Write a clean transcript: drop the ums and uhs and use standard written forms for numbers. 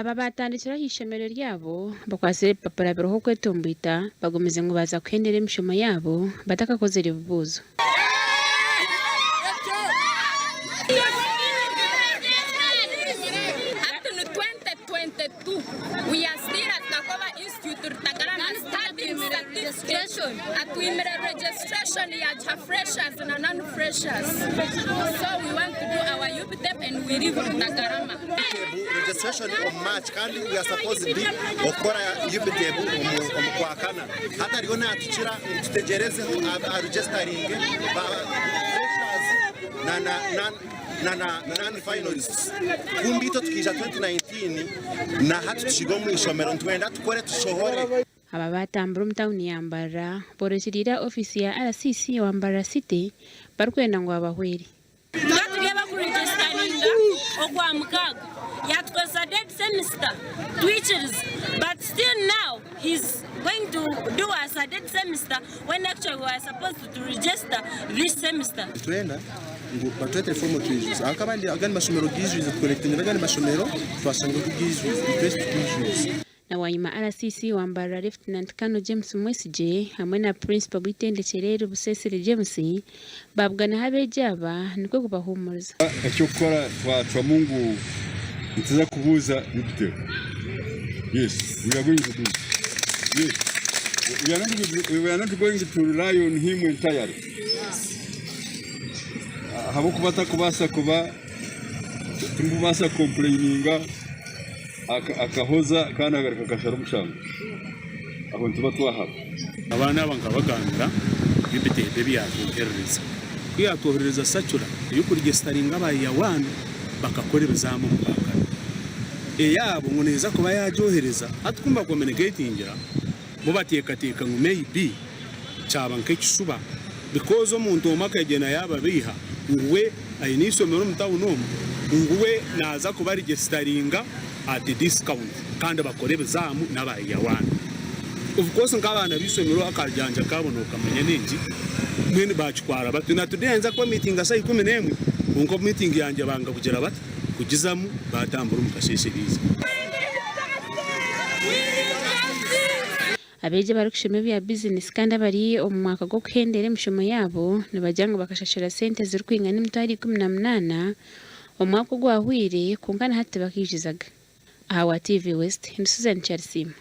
Aba baatandikire aha ishomero ryabo bakwatsire ebipapura biriho okwetomboita bagumize ngu baaza kuhendera emishomo yaabo batakakozire bibuuzo. Hati ni 2022 we are still at Kakoba Institute Rutagarama studying certificate atwimire registration yagiha freshers na non freshers so we want to do our UBTEB and we leave Rutagarama. Registration omu March kandi we are supposed okukora UBTEB omu kwakana hati ariyo natukira ngu tutegyerezeho a registeringe ba freshers na na na non finalists kumbe itwe tukaija 2019 na hati tukiri omu ishomero nitwenda tukore tushohore. Aba baatambura omu tauni ya Mbarara boorekyereire aha ofiisi ya RCC owa Mbarara City barikwenda ngu abahwere. Tukaba turi abakuregisitaringa Okwamukaaga, yatukozesa dead semester twikiriza but still now he's going to do us a dead semester when actually we were supposed to register this semester. Nitwenda ngu batwetere foomu twijuze ahakuba abandi agandi mashomero gaijwize tukonekitinga n'agandi mashomero twashanga gu gaijwize itwe eki titwijwize. Na bwanyima RCC wa Mbarara Lieutenant Colonel James Mwesigye hamwe na Principal w'eitendekyero eri Busesere James baabuganaho abeegi aba nikwo kubahuumuriza. Eky'okukora twacwamu ngu nituza kubuuza UBTEB. Yes, we are going to do it. Yes. We are not, we are not going to rely on him entirely. Ahabw'okuba atakubaasa kuba Timbubaasa kukompureyininga akahoza kandi akagaruka akashara omushango. Aho nituba twahaba. Abaana aba nkabagambira ebiteebo ebi yaatwoherereza. Ku yaatwoherereza sacura ey'okuregisitaringa aba year one bakakora ebizaamu omu Kampala. Eyaabo ngu neeza kuba yaagyohereza, hati ku mbakomuniketingira bo bateekateeka ngu maybe kyaba nk'ekishuba because omuntu omwe akagyenda yaababeiha ngu we aine eishomero omu tawuni omu ngu we naaza kuba regisitaringa at discount kandi bakore ebizaamu n'aba year one. Of course nk'abaana b'eishomero akajanja kaabo nookamanya n'enki mbwenu baakikwara batyo. Na today ninza kuba miitinga shaaha 11 kwonka miitingi yangye banga kugira bata kugizamu baatambura omu kasheeshe baija. Abeegi abarikushoma ebya bizinesi kandi abari omu mwaka gw'okuhendera emishomo yaabo nibagira ngu bakashashura sente zirikwingana emitwaro 18 omwaka ogwahweire kwonka na hati tibakaijuzaga. Aha wa TV West, ndi Susan Kyarisiima.